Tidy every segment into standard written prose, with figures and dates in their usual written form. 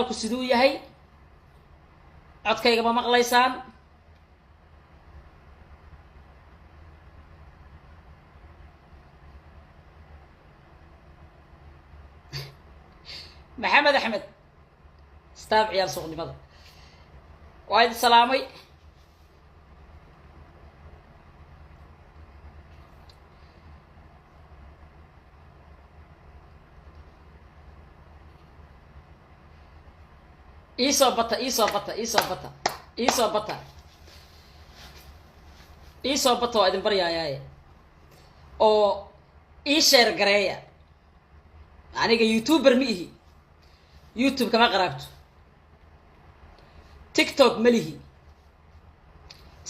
Alku siduu yahay? Codkayga ma maqlaysaan? Maxamed Axmed staab, ciyaal suuqnimada waa idin salaamay. Iisoo bata, iisoo bata, iisoo bata, iisoo bata, iisoo bata, waa idin baryaayaaye oo ii share gareeya. Aniga YouTuber ma ihi, YouTube kama qaraabto, TikTok ma lihi,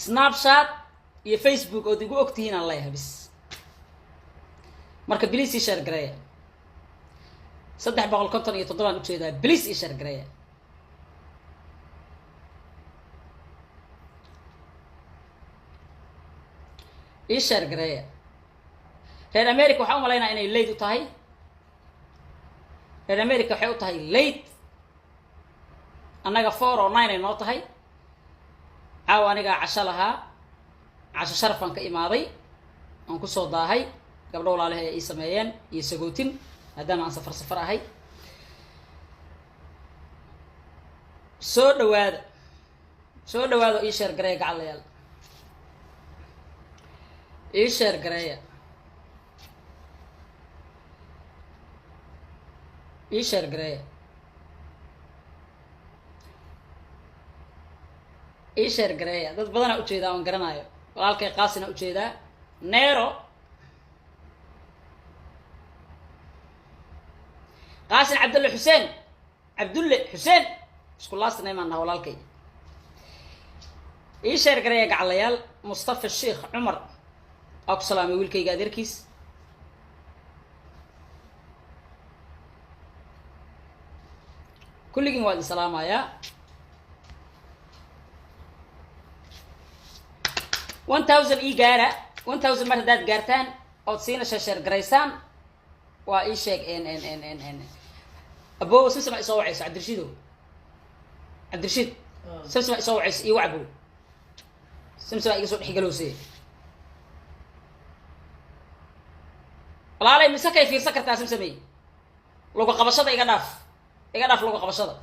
Snapchat iyo Facebook ood igu ogtihiin aan leeyahay bis. Marka please ii share gareeya. 357-aan ujeedaa. Please ii share gareeya, ii share gareeya. Reer America waxaa u malaynaya inay late u tahay. Reer America waxay u tahay late, annaga 4:09 ay noo tahay. Caawa anigaa casho lahaa, casho sharafaan ka imaaday, aan kusoo daahay. Gabdho walaalahi ay ii sameeyeen iyo sagootin, maadaama aan safar safar ahay. Soo dhawaada, soo dhawaada, ii share gareeya. Gacalayaal, ii share gareeya, ii share gareeya, ii share gareeya. Dad badanaa ujeedaa oon garanaayo. Walaalkay Qaasina ujeedaa, Nero Qaasin Cabdulle Xuseen, Cabdulle Xuseen, isku last name aan naha walaalkay. Ii share gareeya, gacalayaal. Mustafa Sheikh Cumar aa ku salaamay, wiilkayga adeerkiis. Kulligiin waa idin salaamayaa. 1000 ii gaara. 1000 mar haddaad gaartaan ood siina share garaysaan, waa ii sheeg n n n n n abowa Samsama isoo wacayso. Cabdirashiido, Cabdirashiid, Samsama isoo wacayso, ii wacbow. Samsama iga soo dhexgalowse. Walaalay, mise kay fiirsan kartaa? Samsamey, luga qabashada iga dhaaf, iga dhaaf luga qabashada.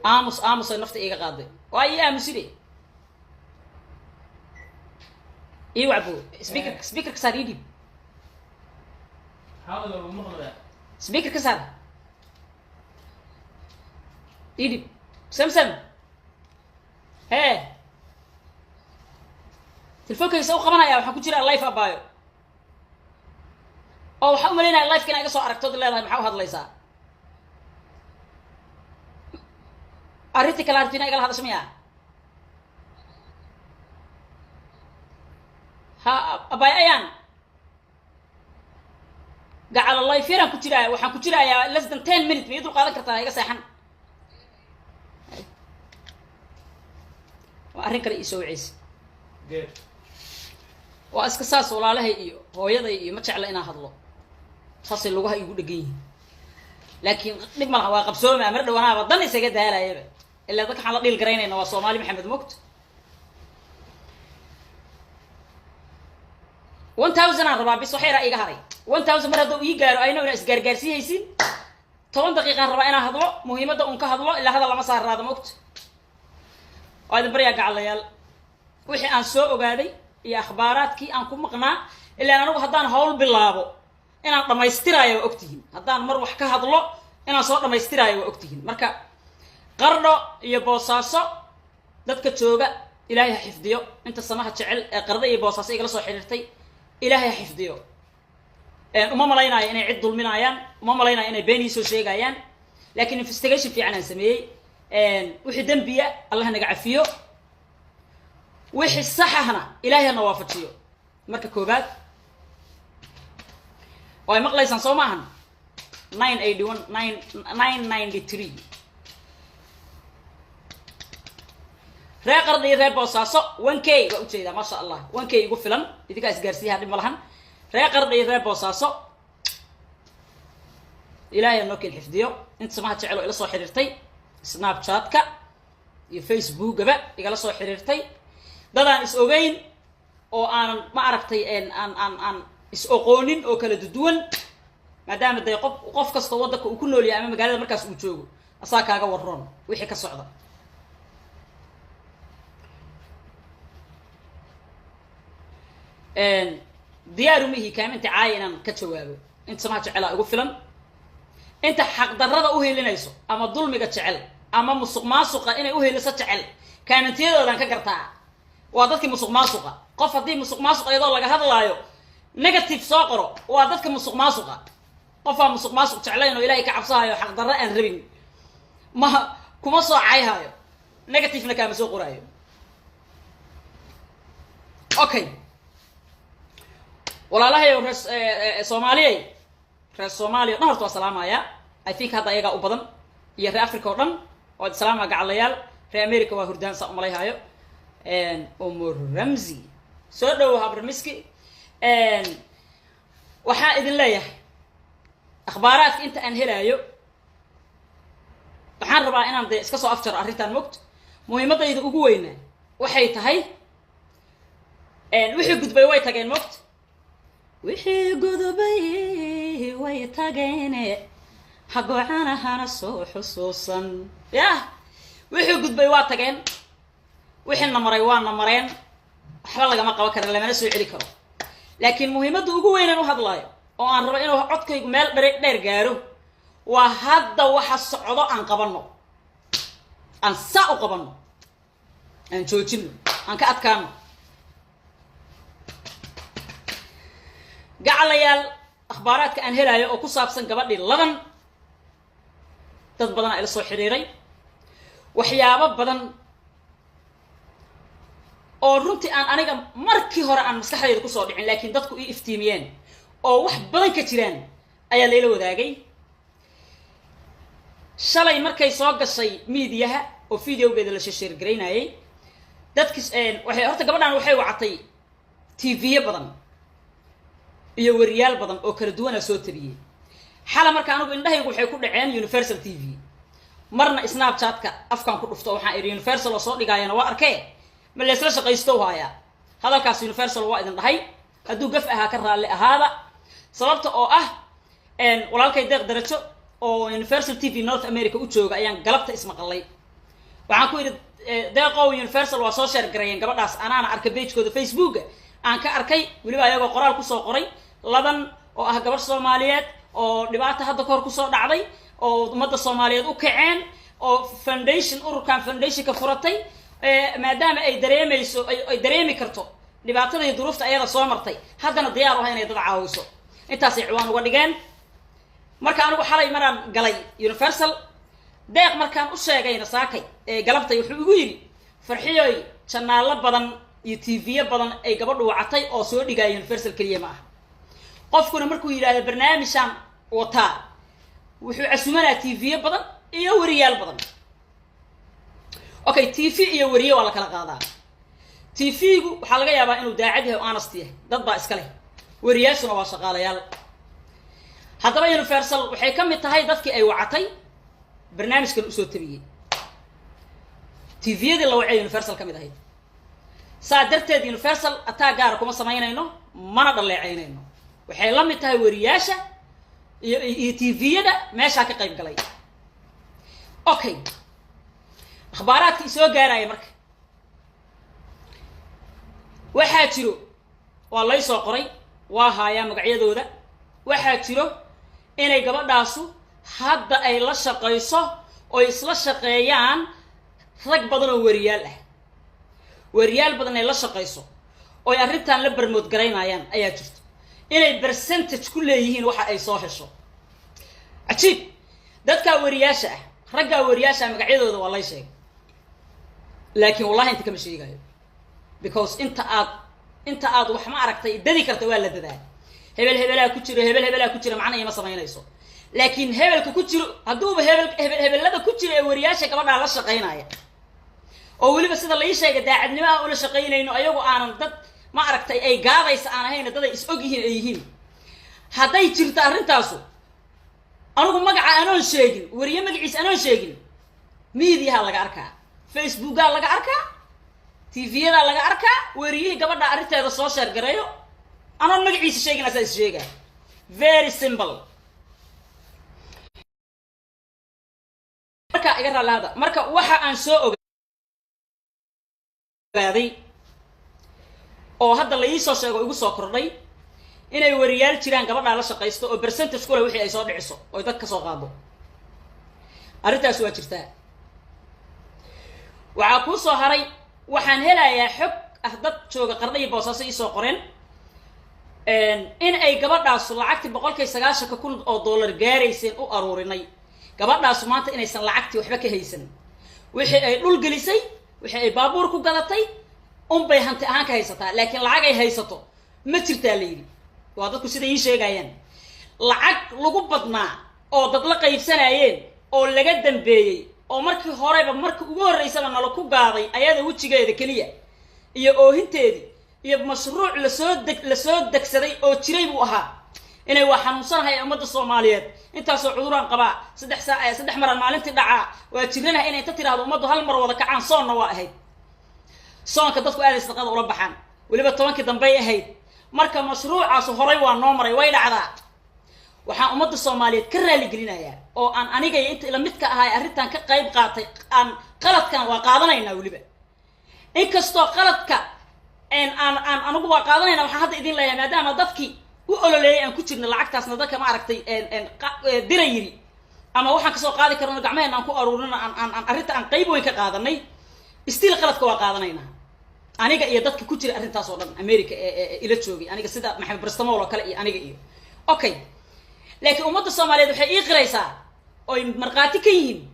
Aamus, aamusay nafta iiga qaaday. Waa ii aamusine, ii wacbo. Speaker, speaker ka saar, ii dhiib. Hada lagu maqlayaa. Speaker ka saar, ii dhiib. Samsam, hee, telefonkaysa u qabanaya. Waxaan ku jiraa live, abaayo, oo waxaa umalaynaya liveka inaa iga soo aragtood leedahay. Maxaa u hadlaysaa? Arrintii kale arrintii ina igala hadasho miya? Ha, abaayo, ayaan gacalo live yaraan ku jiraaya. Waxaan ku jirayaa less than 10 minute. Ma ii dul qaadan kartaa? Iga seexan. Waa arrin kale iisoo waceysa. Geed. Waa iska saas. Walaalahay iyo hooyaday iyo ma jecla inaan hadlo, saasay lugaha igu dhegan yihiin, laakiin dhib ma laha, waa qabsooma. Mar dhawanaaba dan isaga daalayaba, ilaa dadka waxaan la dhiil garaynayna waa Soomaali Maxamed mogt. 1000 aan rabaa bis, wax yaraa iga haray. 1000 mar hadduu ii gaaro, ayno inaa isgaargaarsiihaysin. 10 daqiiqaan rabaa inaan hadlo, muhiimadda uun ka hadlo, ilaa hadal lama saarraado mogt. Waa idin baryaa, gacalayaal, wixii aan soo ogaaday iyo akhbaaraadkii aan ku maqnaa. Ilaan anigu haddaan hawl bilaabo inaan dhammaystiraayo waa ogtihiin, haddaan mar wax ka hadlo inaan soo dhammaystiraayo waa ogtihiin. Marka Qardho iyo Boosaaso dadka jooga Ilaahay ha xifdiyo. Inta samaha jecel ee Qardho iyo Boosaaso igala soo xiriirtay Ilaahay ha xifdiyo. Uma malaynayo inay cid dulminaayaan, uma malaynayo inay been iisoo sheegayaan, laakiin investigation fiican aan sameeyey. Wixii dembiya Allah naga cafiyo, wixii saxahna Ilaahay hana waafajiyo. Marka koobaad, oo ay maqlaysaan soo maahan? 981, nine 993. Reer Qardho iyo reer Boosaaso, 1K waa ujeedaa, maasha Allah. 1K igu filan, idinkaa isgaarsiiyaha, dhib ma lahan. Reer Qardho iyo reer Boosaaso. Ilaahay noo keen xifdiyo. Inta samaha jecel oo ila soo xiriirtay Snapchatka iyo Facebookaba igala soo xiriirtay, dadaan is ogeyn oo aanan, ma aragtay, aan is oqoonin oo kala duduwan, maadaama dee qof kastoo waddanka uu ku nool yahay ama magaalada markaas uu joogo asaa kaaga warroon wixii ka socda. Diyaaru mihi kaaminta caaya inaan ka jawaabo. Inta samaha jecelaa igu filan. Inta xaqdarrada u helinayso ama dulmiga jecel ama musuq maasuqa inay uheliso jecel, kaamintiyadoodan ka gartaa. Waa dadkii musuq maasuqa. Qof haddii musuq maasuq iyadoo laga hadlaayo negative soo qoro, waa dadka musuq maasuqa. Qofaa musuq maasuq jeclayn oo Ilaahay ka cabsahayo, xaqdarro aan rabin, ma kuma soo cayhayo, negativena kaama soo qoraayo. Okay, walaalahayow, reer Soomaaliyey, reer Soomaaliya o dhan horta waa salaamaya. I think hadda ayagaa u badan, iyo reer Africa oo dhan waad islaama. Gacalayaal, reer America waa hurdaan saa umalayhayo. Umur Ramzi, soo dhowo habramiski. Waxaa idin leeyahay, akhbaaraadka inta aan helaayo, waxaan rabaa inaan dee iska soo afjaro arrintan mogto. Muhiimadayda ugu weynaa waxay tahay, wixii gudbay way tageen mogto, wixii gudubay way tageene, hagocanahana soo xusuusan. Yah, wixii gudbay waa tageen, wixii na maray waa na mareen, waxba lagama qaban kara, lamana soo celi karo. Laakiin muhiimadda ugu weynaan u hadlaayo oo aan rabo inuu codkaygu meel dher dheer gaaro waa hadda waxa socdo aan qabanno, aan saa u qabanno, aan joojino, aan ka adkaano. Gacalayaal, akhbaaraadka aan helaayo oo ku saabsan gabadhii Ladan, dad badanaa ila soo xiriiray, waxyaabo badan oo runtii aan aniga markii hore aan maskaxdayda kusoo dhicin, laakiin dadku ii iftiimiyeen oo wax badan ka jiraan ayaa layla wadaagay. Shalay markay soo gashay miidiyaha oo videogeeda la shesheergaraynayay, dadki waxay horta gabadhan waxay wacatay TV-yo badan iyo wariyaal badan oo kala duwanaa soo tabiyey. Xala marka anigu indhahaygu waxay ku dhaceen Universal TV. Marna Snapchatka afkaan ku dhufto, waxaan idhi Universal oo soo dhigaayana waa arkee, ma laysla shaqaysto haayaa hadalkaas? Universal waa idin dhahay, hadduu gaf ahaa ka raalli ahaada. Sababta oo ah, walaalkay Deeq Darajo oo Universal TV North America u jooga ayaan galabta ismaqalay. Waxaan ku idhi, "Deeqow, Universal waa soo share gareeyeen gabadhaas, anaana arkay pagekooda Facebooka aan ka arkay, weliba ayagoo qoraal kusoo qoray, Ladan oo ah gabadh Soomaaliyeed oo dhibaata hadda kahor kusoo dhacday oo ummadda Soomaaliyeed u kaceen oo foundation, ururkan foundationka furatay, maadaama ay dareemayso, ay dareemi karto dhibaatada iyo duruufta ayada soo martay, haddana diyaar u ah inay dad caawiso." Intaasay ciwaan uga dhigeen. Marka anigu xalay maraan galay Universal, Deeq markaan u sheegayna saakay ee galabtay, wuxuu igu yidhi, "Farxiyoy, janaallo badan iyo TV-yo badan ay gabadhu wacatay oo soo dhigaya, Universal keliya ma aha." Qofkuna markuu yidhahdo barnaamijaan wataa, wuxuu casumanaa TV-yo badan iyo wariyaal badan. Okay, TV iyo wariye waa la kala qaadaa. TV-gu waxaa laga yaabaa inuu daacad yahay oo honest yahay, dad baa iska leh. Wariyaashuna waa shaqaalayaal. Haddaba Universal waxay ka mid tahay dadkii ay wacatay barnaamijkan usoo tabiyey. TV-yadii la wacay Universal ka mid ahayd. Saa darteed Universal ataa gaara kuma samaynayno, mana dhaleecaynayno. Waxay la mid tahay wariyaasha iyo TV-yada meeshaa ka qayb galay. Okay, akhbaaraadka isoo gaaraya marka waxaa jiro, waa lay soo qoray, waa haayaa magacyadooda. Waxaa jiro inay gabadhaasu hadda ay la shaqayso oy isla shaqeeyaan rag badan oo wariyaal ah, wariyaal badan ay la shaqayso oy arrintan la promote garaynayaan ayaa jirto, inay percentage ku leeyihiin waxa ay soo hesho. Cajiib. Dadkaa wariyaasha ah, raggaa wariyaasha ah, magacyadooda waa lay sheegay, laakiin wallahi inta kama sheegayo, because inta aad wax ma aragtay dadi karta waa la dadaa. Hebel hebelaa ku jiro, hebel hebelaa ku jira, macna ima samaynayso. Laakiin hebelka ku jiro, hadduuba hebel hebel hebelada ku jira ee wariyaasha gabadhaa la shaqaynaya, oo weliba sida lai sheegay daacadnimo aan ula shaqaynayno, ayagu aanan dad ma aragtay ay gaadaysa aan ahayn, dad ay is og yihiin ay yihiin, hadday jirto arrintaasu. Anigu magaca anoon sheegin, weriye magaciisa anoon sheegin, miidiyaha laga arkaa, Facebookaa laga arkaa, TV-yadaa laga arkaa. Weriyihii gabadha arrinteeda soo share gareeyo anoon magaciisa sheegin, asaa is sheegaa. Very simple. Marka iga raalaada. Marka waxa aan soo ogaaday oo hadda la iisoo sheego, igu soo kordhay, inay weriyaal jiraan gabadhaa la shaqaysto oo percentage kule wixii ay soo dhiciso oy dad ka soo qaado. Arrintaas waa jirtaa. Waxaa kuu soo haray, waxaan helayaa xog ah dad jooga Qardho iyo Boosaaso iisoo qoreen in ay gabadhaasu lacagtii 190,000 oo dollar gaarayseen u aruurinay, gabadhaasu maanta inaysan lacagtii waxba ka haysan. Wixii ay dhul gelisay, wixii ay baabuur ku gadatay unbay hanti ahaan ka haysataa, laakiin lacag ay haysato ma jirtaa la yidhi. Waa dadku siday ii sheegayaan. Lacag lagu badnaa oo dad la qaybsanayeen oo laga dambeeyey oo markii horeba, markii ugu horreysaba nala ku gaaday ayada wejigeeda keliya iyo oohinteedii iyo mashruuc lasoo degsaday oo jiray buu ahaa. Inay waa xanuunsanahay ee ummadda Soomaaliyeed, intaasoo cuduraan qabaa, 3 saa, 3 maraan maalintii dhacaa, waa jiranaha, inay inta tiraahdo ummaddu hal mar wada kacaan. Soonna waa ahayd, soonka dadku aaday sadaqada ula baxaan, weliba 10-kii dambey ahayd. Marka mashruucaasu horay waa noo maray, way dhacdaa. Waxaan ummadda Soomaaliyeed ka raaligelinayaa oo aan aniga iyo inta ila midka ahaa arrintan ka qayb qaatay, aan qaladkan waa qaadanaynaa. Weliba inkastoo qaladka aan anigu waa qaadanayna, waxaan hadda idin leeyahay, maadaama dadkii u ololeeyay aan ku jirna, lacagtaasna dadka ma aragtay dira yiri ama waxaan kasoo qaadi karno gacmaheena aan ku aruurino, aan arrinta aan qayb weyn ka qaadanay, still qaladka waa qaadanaynaa, aniga iyo dadka ku jira arrintaas oo dhan America ee ila joogay, aniga sida Maxamed Barstamool oo kale iyo aniga iyo okay. Laakiin ummadda Soomaaliyeed waxay ii qiraysaa oy markhaati ka yihiin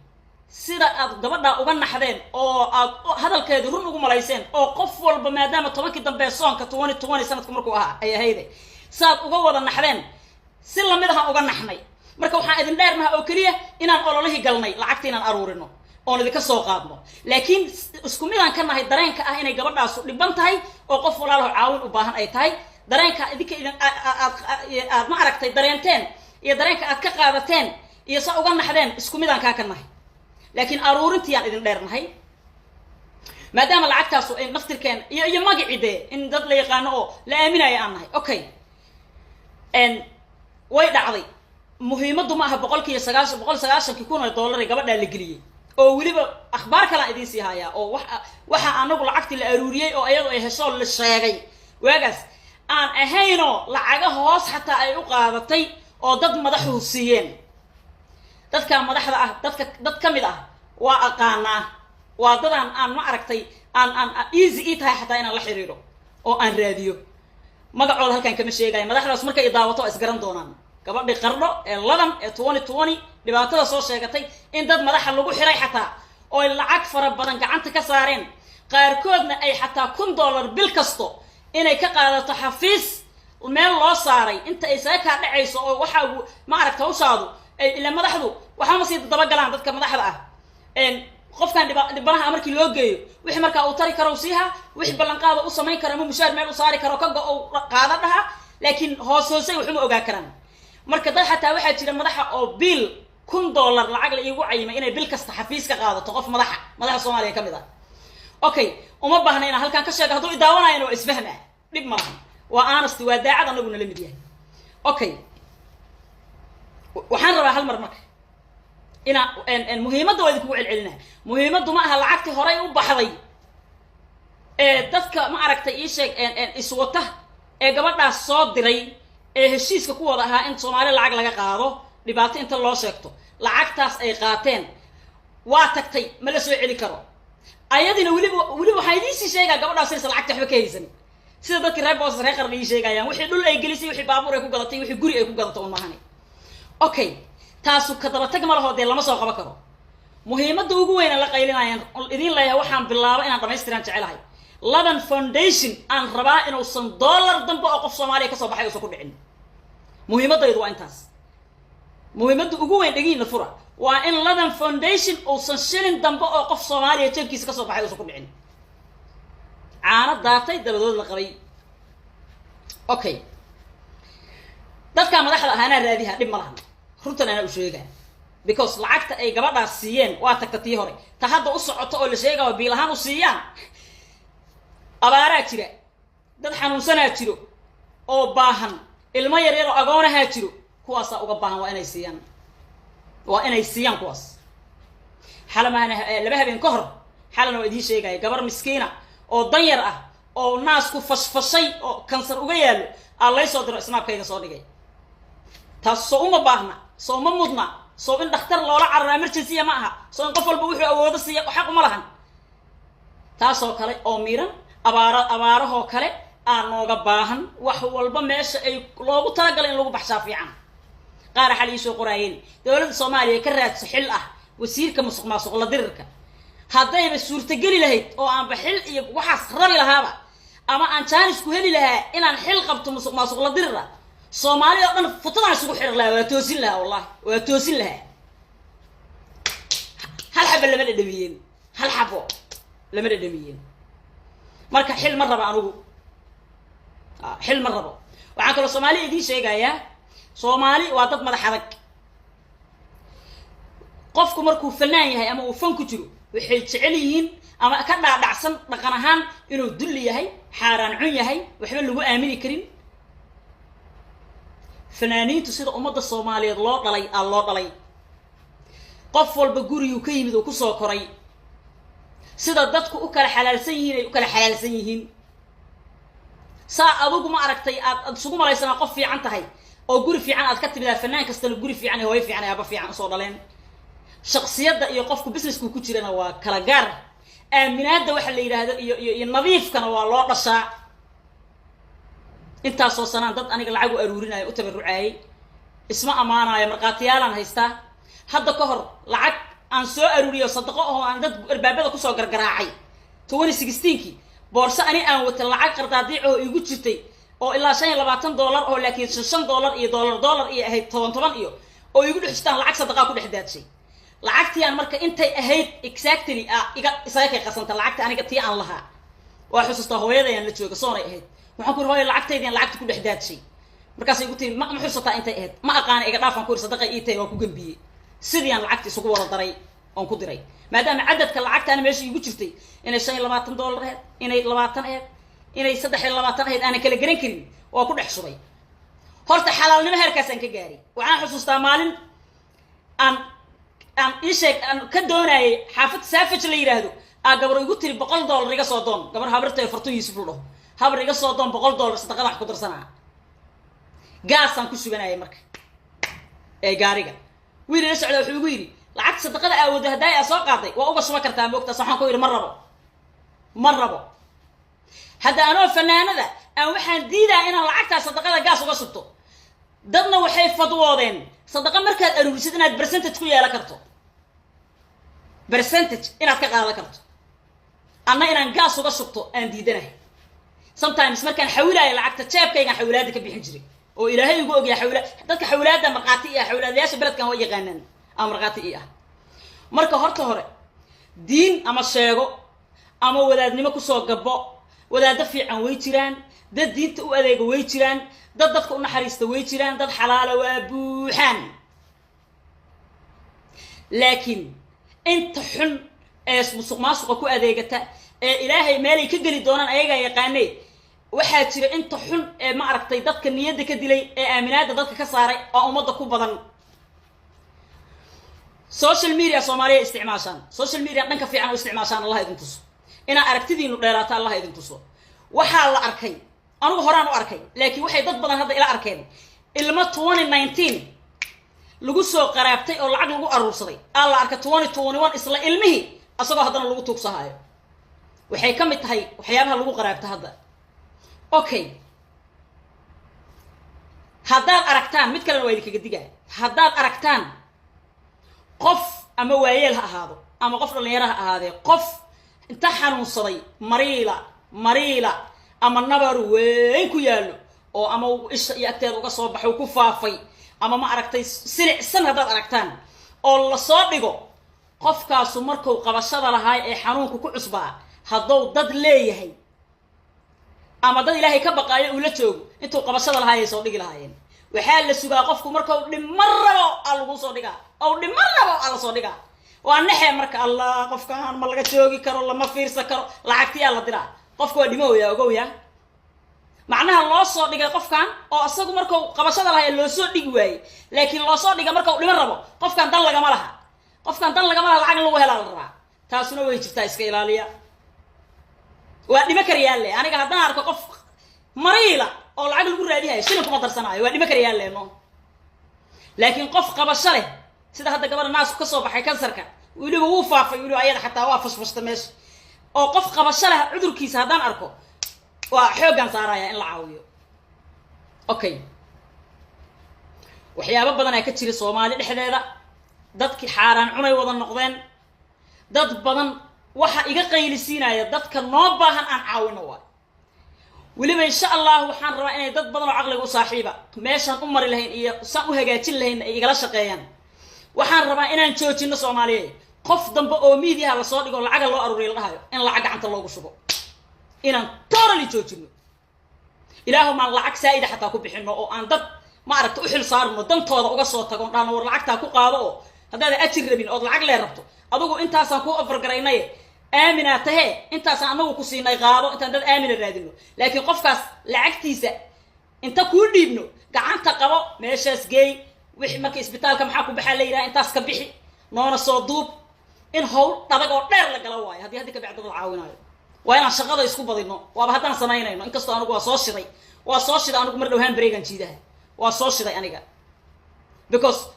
sida aad gabadhaa uga naxdeen oo aad hadalkeedu run ugu malayseen, oo qof walba maadaama 10-kii dambe soonka 2020 sanadku markuu ahaa ay ahayde saad uga wada naxdeen, si lamid ahaan uga naxnay. Marka waxaan idin dheernaha oo keliya inaan ololihii galnay, lacagta inaan aruurino oon idinka soo qaadno, laakiin isku midaan ka nahay dareenka ah inay gabadhaasu dhiban tahay oo qof walaalaho caawin u baahan ay tahay. Dareenka idinka idin aad ma aragtay dareenteen iyo dareenka aad ka qaadateen iyo saa uga naxdeen, isku midaan kaa ka nahay, laakiin aruurintiiyaan idin dheernahay, maadaama lacagtaasu ay naftirkeen iyo magicii dee in dad la yaqaano oo la aaminayo aan nahay. Okay, way dhacday. Muhiimaddu ma aha 190, 190,000 oo dollar ee gabadhaa la geliyey, oo weliba akhbaar kalaan idiin sii hayaa oo wa waxa anagu lacagtii la aruuriyey oo iyadu ay heshoo la sheegay waagaas aan ahaynoo lacaga hoos xataa ay u qaadatay oo dad madaxu siiyeen. Dadka madaxda ah, dadka dad ka mid ah waa aqaanaa, waa dadaan aan ma aragtay aan easy ii tahay xataa inaan la xiriiro oo aan raadiyo. Magacooda halkaan kama sheegaya. Madaxdaas markay daawato waa isgaran doonaan. Gabadhii Qardho ee Ladan ee 2020 dhibaatada soo sheegatay in dad madaxa lagu xiray xataa ooy lacag fara badan gacanta ka saareen, qaarkoodna ay xataa $1000 bil kasto inay ka qaadato xafiis meel loo saaray inta ay saga kaa dhacayso oo waxaagu ma aragta hawshaadu ay ila madaxdu waxba ma sii dabagalaan. Dadka madaxda ah, qofkan dhibanaha markii loo geeyo, wixii markaa uu tari karo siiha, wixii ballanqaada u samayn karo ama mushaar meel u saari karo ka go- qaada dhaha, laakiin hoos hoosay waxuma ogaa karaan. Marka dad xataa waxaa jira madaxa oo biil $1000 lacag la iigu cayimay inay bil kasta xafiis ka qaadato, qof madaxa Soomaaliya ka mid ah. Okay, uma baahna inaan halkaan ka sheego. Hadduu idaawanayana waa isfahma, dhib ma lahan, waa honesty, waa daacad, anaguna la mid yahay. Okay, waxaan rabaa hal mar marka inaa muhiimadda waa idinkugu celcelinaa. Muhiimaddu ma aha lacagtii horay u baxday ee dadka ma aragtay ii sheeg iswata ee gabadhaas soo diray ee heshiiska ku wada ahaa in Soomaaliya lacag laga qaado, dhibaato inta loo sheegto lacagtaas ay qaateen waa tagtay, ma la soo celi karo ayadina. Weliba waxaan idiin sii sheegaa gabadhaas inaysan lacagta waxba ka haysan, sida dadkii reer Boosas, reer Qarni ii sheegayaan, wixii dhul ay gelisay, wixii baabuur ay ku gadatay, wixii guri ay ku gadatay un maahani. Okay, taasu ka dabatag ma laho, dee lama soo qaban karo. Muhiimadda ugu weyna la qaylinayaan idiin leeyahay, waxaan bilaaba inaan dhamaystiraan jecelahay Ladan Foundation, aan rabaa inuusan dollar dambe oo qof Soomaaliya kasoo baxay uusan ku dhicin. Muhiimadaydu waa intaas. Muhiimadda ugu weyn, dhegihiina fura, waa in Ladan Foundation uusan shilin dambe oo qof Soomaaliya jeebkiisa kasoo baxay uusan ku dhicin. Caano daatay dabadood la qabay. Okay, dadkaa madaxda ahaanaa raadiha, dhib ma lahan. Runtan anaa u sheegaa, because lacagta ay gabadhaas siiyeen waa tagta tii hore, ta hadda u socoto oo la sheegao biil ahaan u siiyaan. Abaaraa jira, dad xanuunsanaa jiro oo baahan, ilmo yar yar oo agoonahaa jiro, kuwaasaa uga baahan. Waa inay siiyaan, waa inay siiyaan kuwaas. Xalamahana 2 habeen ka hor, xalana waa idiin sheegaya, gabar miskiina oo danyar ah oo naasku fashfashay oo kansar uga yaallo aa lay soo diro, Snapkayga soo dhigay. Taas soo uma baahna? Soo ma mudna? Soo in dhakhtar loola cararo emergency ma aha? Soo in qof walba wuxuu awoodo siiya xaq uma lahan? Taasoo kale oo miiran, abaaro, abaarahoo kale aa nooga baahan. Wax walba meesha ay loogu talagalay in lagu baxshaa fiican. Qaara xal iisoo qoraayeen, dowladda Soomaaliya ka raadso xil ah wasiirka musuq maasuq la dirirka. Haddayba suurtageli lahayd oo aanba xil iyo waxaas rabi lahaaba, ama aan jaanis ku heli lahaa inaan xil qabto musuq maasuq la dirira, Soomaali oo dhan futadaan isugu xiri lahaa, waa toosin lahaa, wallahi waa toosin lahaa. Hal xabo lama dhadhamiyeen, hal xabo lama dhadhamiyeen. Marka xil ma rabo anugu, xil ma rabo. Waxaan kaloo Soomaali idiin sheegayaa, Soomaali waa dad madax adag. Qofku markuu fanaan yahay ama uu fan ku jiro, waxay jecel yihiin ama ka dhaadhacsan dhaqan ahaan inuu dulli yahay, xaaraan cun yahay, waxba lagu aamini karin. Fanaaniintu sida ummadda Soomaaliyeed loo dhalay aa loo dhalay. Qof walba guriguu ka yimid oo kusoo koray, sida dadku u kala xalaalsan yihiin ay u kala xalaalsan yihiin. Saa adugu ma aragtay aad isugu malaysanaa qof fiican tahay oo guri fiican aad ka timidaa, fanaan kastana guri fiican iyo hooyo fiican iyo aaba fiican usoo dhaleen. Shaksiyadda iyo qofku businesskuu ku jirana waa kala gaar. Aaminaadda waxa la yidhaahdo iyo nadiifkana waa loo dhashaa. Intaasoo sanaan dad aniga lacag u aruurinayo, u tabarucaayey, isma ammaanaayo, markhaatiyaalaan haystaa. Hadda ka hor lacag aan soo aruuriyo, sadaqo oo aan dad albaabada kusoo gargaraacay, 2016-kii, boorso ani aan wata lacag qardaadiic oo igu jirtay oo ilaa $25 oo laakiin $5 iyo dollar dollar iyo ahayd, toban toban iyo oo igu dhex jirtaan, lacag sadaqaa ku dhex daadshay. Lacagtii aan marka intay ahayd exactly a iga isaga kay qasanta. Lacagta aniga tii aan lahaa waa xusuustaa. Hooyadayaan la jooga, soonay ahayd. Waxaan ku iri, "Hooyo, lacagtaydian lacagta ku dhex daadshay." Markaasay igu tiri, Ma xusataa intay ahayd?" "Ma aqaana, iga dhaafaan," ku iri, "sadaqa ii tahay." Waa ku gambiyey. Sidii aan lacagta isugu wada daray oon ku diray, maadaama cadadka lacagtaana meesha igu jirtay inay $25 ahayd, inay 20 ahayd, inay 23 ahayd, aanan kala garan karin, waa ku dhex shubay. Horta xalaalnimo heerkaasaan ka gaaray. Waxaan xusuustaa maalin aan ii sheeg aan ka doonayay xaafad Saafaj la yidhaahdo, aa gabar igu tiri, "$100 iga soo doon." Gabar habarta Fartun Yuusuf la dhaho, "Habar, iga soo doon $100, sadaqada wax ku darsanaa." Gaasaan ku suganayay marka ee gaariga. Wiil ila socda wuxuu igu yidhi, "Lacagta sadaqada aawoodo haddaay aa soo qaaday, waa uga shuba kartaa moogtaas." Waxaan ku yidhi, "Ma rabo, ma rabo." Hadda anoo fanaanada aan waxaan diidaa inaan lacagtaa sadaqada gaas uga shubto. Dadna waxay fadwoodeen sadaqa markaad aruurisid inaad percentage ku yeelan karto, percentage inaad ka qaadan karto. Anna inaan gaas uga shubto aan diidanahay. Sometimes markaan xawilaayo lacagta, jeebkaygaan xawilaada ka bixin jiray oo Ilaahay igu ogyahay. Xawila dadka xawilaada markhaati i ah, xawilaadayaasha beledkan waa yaqaanaan, ama markhaati i ah. Marka horta hore diin ama sheego ama wadaadnimo kusoo gabbo. Wadaaddo fiican way jiraan, dad diinta u adeega way jiraan, dad dadka u naxariista way jiraan, dad xalaala waa buuxaan. Laakiin inta xun ee musuq maasuqa ku adeegata ee Ilaahay meelay ka geli doonaan ayagaa yaqaanee. Waxaa jira inta xun ee ma aragtay dadka niyadda ka dilay ee aaminaadda dadka ka saaray oo ummadda ku badan. Social media Soomaaliya isticmaashaan, social media dhanka fiican u isticmaashaan, Allah idin tuso. Inaa aragtidiinu dheeraato Allah idin tuso. Waxaa la arkay, anigu horaan u arkay, laakiin waxay dad badan hadda ila arkeen, ilmo 2019 lagu soo qaraabtay oo lacag lagu aruursaday aa la arkay 2021 isla ilmihii asagoo haddana lagu tuugsahaayo. Waxay ka mid tahay waxyaabaha lagu qaraabta hadda. Okay, haddaad aragtaan, mid kalena waa idinkaga digaa. Haddaad aragtaan qof, ama waayeel ha ahaado ama qof dhallinyaro ha ahaadee, qof inta xanuunsaday, mariila mariila ama nabar weyn ku yaallo oo ama isha iyo agteeda uga soo baxay ku faafay, ama ma aragtay silicsan, haddaad aragtaan oo lasoo dhigo, qofkaasu markuu qabashada lahaa ee xanuunku ku cusbaa, hadduu dad leeyahay ama dad Ilaahay ka baqaayo uu la joogo, intuu qabashada lahaayay soo dhigi lahaayeen. Waxaa la sugaa qofku markau dhiman rabo aa lagu soo dhigaa, ou dhiman rabo aa lasoo dhigaa. Waa naxe marka, Allah, qofkaan ma laga joogi karo, lama fiirsan karo, lacagtiyaa la diraa. Qofka waa dhimooya, ogowya. Macnaha loo soo dhigay qofkan oo isagu markau qabashada lahay loo soo dhigi waayey, laakiin loo soo dhiga markau dhiman rabo. Qofkan dan lagama laha, qofkan dan lagama laha, lacag in lagu helaa la rabaa. Taasuna way jirtaa, iska ilaaliya, waa dhimo karyaale. Aniga haddaan arko qof mariila oo lacag lagu raadihayo, shilin kuma darsanaayo, waa dhimo karyaale no. Laakiin qof qabasho leh, sida hadda gabadha naasku ka soo baxay kansarka, weliba wuu faafay, weliba ayada xataa waa fashfashta meesha, oo qof qabasho leh cudurkiisa haddaan arko, waa xooggaan saaraya in la caawiyo. Okay, waxyaabo badan aa ka jira Soomaali dhexdeeda. Dadkii xaaraan cunay wada noqdeen dad badan. Waxa iga qaylisiinaya dadka noo baahan aan caawino waay. Weliba insha Allah waxaan rabaa inay dad badan oo caqliga u saaxiiba meeshaan u mari lahayn iyo saan u hagaajin lahayn ay igala shaqeeyaan. Waxaan rabaa inaan joojino, Soomaaliyeed, qof dambe oo miidiyaha lasoo dhigo lacaga loo aruuriya la dhahayo in lacag gacanta loogu shubo, inaan totally joojino. Ilaahu maan lacag saa'ida xataa ku bixino oo aan dad, ma aragta, u xil saarno, dantooda uga soo tago, dhahno war lacagtaa ku qaado, oo haddaada ajir rabin ood lacag lee rabto, adigu intaasaan kuu afargaraynay, aaminaa tahee, intaasaan anagu ku siinay, qaado, intaan dad aamina raadino. Laakiin qofkaas lacagtiisa inta kuu dhiibno, gacanta qabo, meeshaas geey, wixii marka isbitaalka maxaa ku baxaa la yidhaha, intaas ka bixi, noona soo duub. In hawl adag oo dheer la gala waayo. Haddii haddi kabacdi dad la caawinayo, waa inaan shaqada isku badino. Waaba haddaan samaynayno, inkastoo anigu waa soo shiday, waa soo shiday anigu mar dhowhaan bareegan jiidaha waa soo shiday aniga, because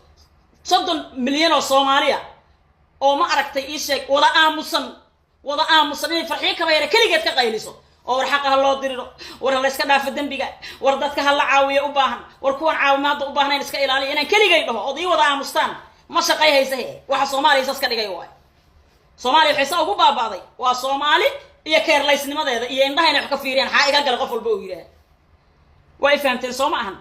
30 milyan oo Soomaaliya oo, ma aragtay, ii sheeg, wada aamusan, wada aamusan, inay Farxiyo Kabayare keligeed ka qayliso oo war xaqa ha loo diriro, war ha layska dhaafo dembiga, war dadka ha la caawiyo u baahan, war kuwan caawimaadda u baahnayn iska ilaaliya, inaan keligay dhaho ood ii wada aamustaan, ma shaqay haysa. He, waxa Soomaaliya saas ka dhigay waay. Soomaaliya waxay saa ugu baaba'day waa Soomaali iyo keerlaysnimadeeda iyo indhaha inay wax ka fiiriyaan. Xaa iga gala, qof walba uu yidhaah. Waa i fahamteen, soo ma ahan?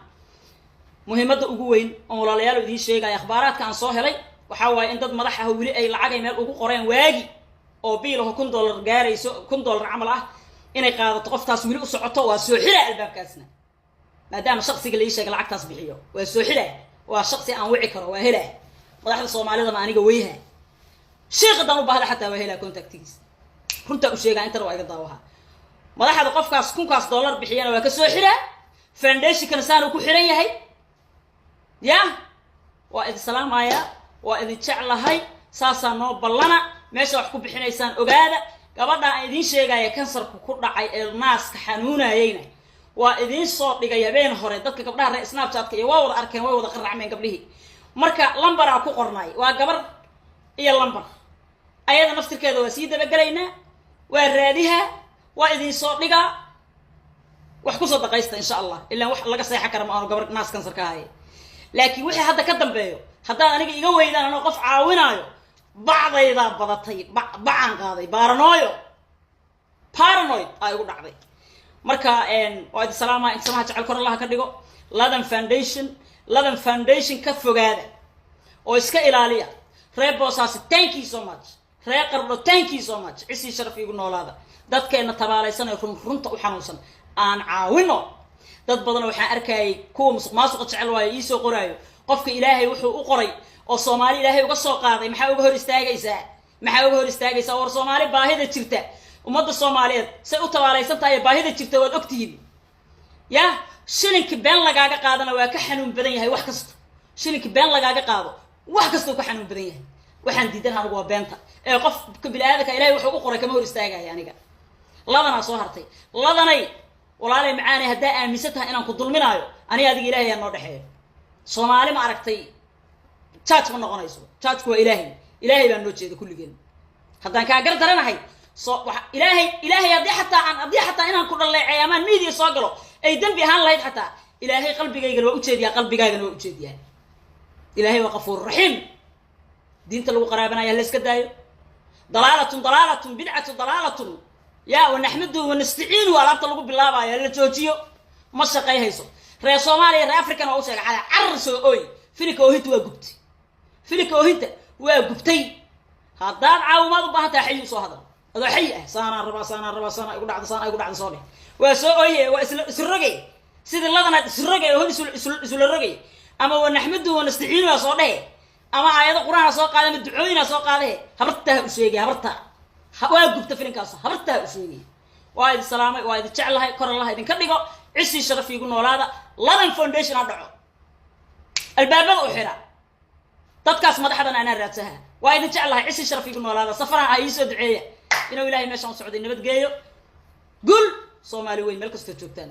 Muhiimadda ugu weyn oon walaalayaal idiin sheegaya, akhbaaraadka aan soo helay, waxaa waaye in dad madax ah weli ay lacagay meel ugu qoreen waagi oo biilaho $1000 gaarayso, $1000 camal ah, inay qaadato qoftaas weli u socoto. Waa soo xira albaabkaasna, maadaama shaksiga la ii sheegay lacagtaas bixiyo, waa soo xira. Waa shaksi aan wici karo, waa helaa. Madaxda Soomaalidana aniga weyha, sheekh haddaan u baahda xataa waa helaa contactigiisa. Runtaa u sheegaa, intana waa iga daawaha. Madaxda qofkaas kunkaas dollar bixiyana waa ka soo xiraa, foundationkana saanu ku xiran yahay. Ya, waa idin salaamayaa, waa idin jeclahay, saasaa noo ballana. Meesha wax ku bixinaysaan ogaada. Gabadha aan idiin sheegaya kansarku ku dhacay ee naaska xanuunayeyna waa idiin soo dhigay habeen hore. Dadka gabdhaha reer Snapchatka iyo waa wada arkeen, way wada qaracmeen gabdhihii. Marka lambaraa ku qornay, waa gabar iyo lambar. Ayada naftirkeeda waa sii dabagelaynaa, waa raadiha, waa idin soo dhigaa. Wax kusoo daqaysta insha Allah, ilaan wax laga seexan kara ma aanu gabar naas kansar ka haya. Laakiin wixii hadda ka dambeeyo, haddaad aniga iga weydaan anoo qof caawinaayo, bacdaydaa badatay, bacaan qaaday, paranoia, paranoid aa igu dhacday. Marka waa idin salaamaya. Inta samaha jecel kor Allaha ka dhigo. Ladan Foundation, Ladan Foundation ka fogaada oo iska ilaaliya. Reer Boosaasi, thank you so much. Reer Qardho, thank you so much. Cisii sharaf iigu noolaada. Dadkeenna tabaalaysan ee run runta u xanuunsan aan caawino. Dad badan waxaan arkayay kuwa musuq maasuqa jecel waayo iisoo qoraayo: qofka Ilaahay wuxuu u qoray oo Soomaali Ilaahay uga soo qaaday, maxaa uga hor istaagaysaa? Maxaa uga hor istaagaysaa? War Soomaali baahida jirta, ummadda Soomaaliyeed say u tabaalaysan tahay, baahida jirta waad ogtihiin. Ya, shilinki been lagaaga qaadana waa ka xanuun badan yahay wax kasta. Shilinki been lagaaga qaado wax kasta ka xanuun badan yahay. Waxaan diidan anigu waa beenta. Ee qofka bini-aadanka Ilahay wuxuu u qoray kama hor istaagaya aniga. Ladanaa soo hartay. Ladanay, walaalay macaanay, haddaa aaminsan tahay inaan ku dulminaayo, aniga adiga Ilahay yaa noo dhexeeyo. Soomaali, ma aragtay, judge ma noqonayso. Judgeku waa Ilaahay. Ilaahay baa noo jeeda kulligeen. Haddaan kaa gar daranahay, so wa Ilaahay, Ilaahay, haddii xataa aan, haddii xataa inaan ku dhaleecay amaan media soo galo ay dembi ahaan lahayd, xataa Ilaahay qalbigaygana waa ujeediyaa, qalbigaagana waa ujeediyaa. Ilaahay waa qafuur raxiim. Diinta lagu qaraabanaya la iska daayo. Dalaalatun, dalaalatun, bidcatu dalaalatun. Ya, wanaxmaduhu wanastaciinuhu alaabta lagu bilaabayo la joojiyo, ma shaqay hayso. Reer Soomaaliya, reer Africana waa u sheegay cala carar soo ooy. Filinka oohinta waa gubtay, filinka oohinta waa gubtay. Haddaad caawimaad u baahan tahay, xayi usoo hadal adoo xayi ah. Saanaan rabaa, saanaan rabaa, saanaa igu dhacda, saanaa igu dhacda, soo dheh. Waa soo ooye, waa isla isrogay. Sidii ladanaad isrogay oo hol isula rogay, ama wanaxmadu wanastaciinuha soo dhehe, ama aayado Qur-aana soo qaada, ama ducooyina soo qaadahe. Habartaa ha u sheegay, habartaa waa gubta filinkaas, habartaa ha u sheegay. Waa idin salaamay, waa idin jeclahay. Kor Allaha idinka dhigo, cisii sharaf iigu noolaada. Ladan Foundation ha dhaco, albaabada u xira dadkaas madaxdan anaa raadsaha. Waa idin jeclahay, cisii sharaf iigu noolaada. Safaraha ah iisoo duceeya inuu Ilahay meeshaan u socday nabadgeeyo. Gul Soomaali weyn meel kastoo joogtaan.